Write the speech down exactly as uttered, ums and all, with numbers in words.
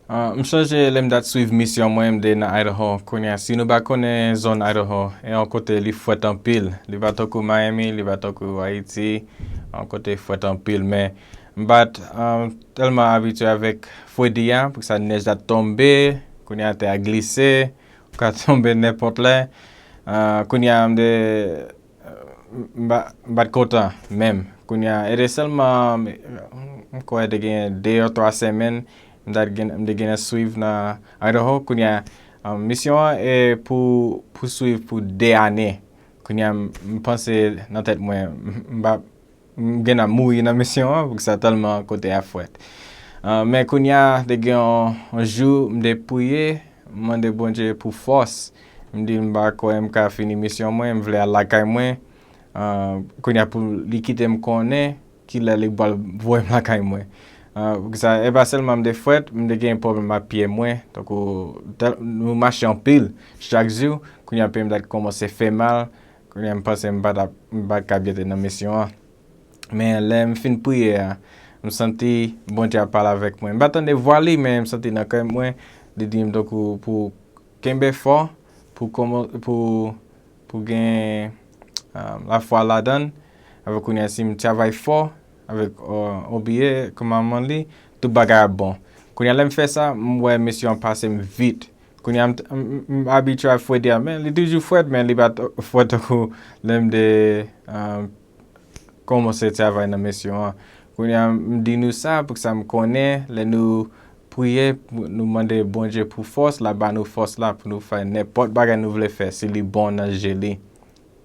Ah, m sonje lè m dat swiv misyon mwen, m te nan Idaho. Kounye a, si nou pa konnen zòn Idaho, e yon kote li frèt anpil. Li pa tankou Miami, li pa tankou Ayiti, yon kote frèt anpil. Men m pat ah, tèlman abitye avèk fredi a, pou sa nèj la tonbe, kounye a tè a glise, ou ka tonbe nenpòt lè. Ah, kounye a, m te, m pa- m pa t kontan menm. Kounye a, e te sèlman, m kwè te gen de ou twa semèn, m ta gen, m te gen swiv nan Idaho. Kounye a, ah, misyon an e pou, pou swiv pou de ane. Kounye a, m m panse nan tèt mwen, m pa m gen ap mouri nan misyon an, pou sa tèlman kote a frèt. Ah, men kounye a, te gen yon, yon jou, m te priye, m mande Bondye pou fòs. M di m pa kwè m ka fini misyon mwen, m vle al lakay mwen. Ah, kounye a pou li kite m konnen kilè li pral voye m lakay mwen. Ah, pou sa, e pa sèlman m te frèt, m te gen pwoblèm ak pye mwen. Tankou, tèl- nou mache anpil chak jou, kounye a pye m ta kòmanse fè mal, kounye a m panse m pa t ap- m pa t ka byen te nan misyon an. Men lè m fin priye a, m santi Bondye ap pale avèk mwen. M pa tande vwa li, men m santi nan kè mwen, li di m tankou pou kenbe fò, pou kòman- pou pou gen ah, lafwa ladan l. Avèk kounye a, si m travay fò, avèk ah, obeyi kòmandman li, tout bagay ap bon. Kounye a, lè m fè sa, m wè misyon an pase m vit. Kounye a, m, m, m abitye ak fredi a, men li toujou frèt, men li pa t frèt tankou lè m te ah, kòmanse travay nan misyon an. Kounye a, m di nou sa, pou sa m konnen, lè nou priye, nou mande Bondye pou fòs, l ap ba nou fòs la pou nou fè nenpòt bagay nou vle fè, si li bon nan je li.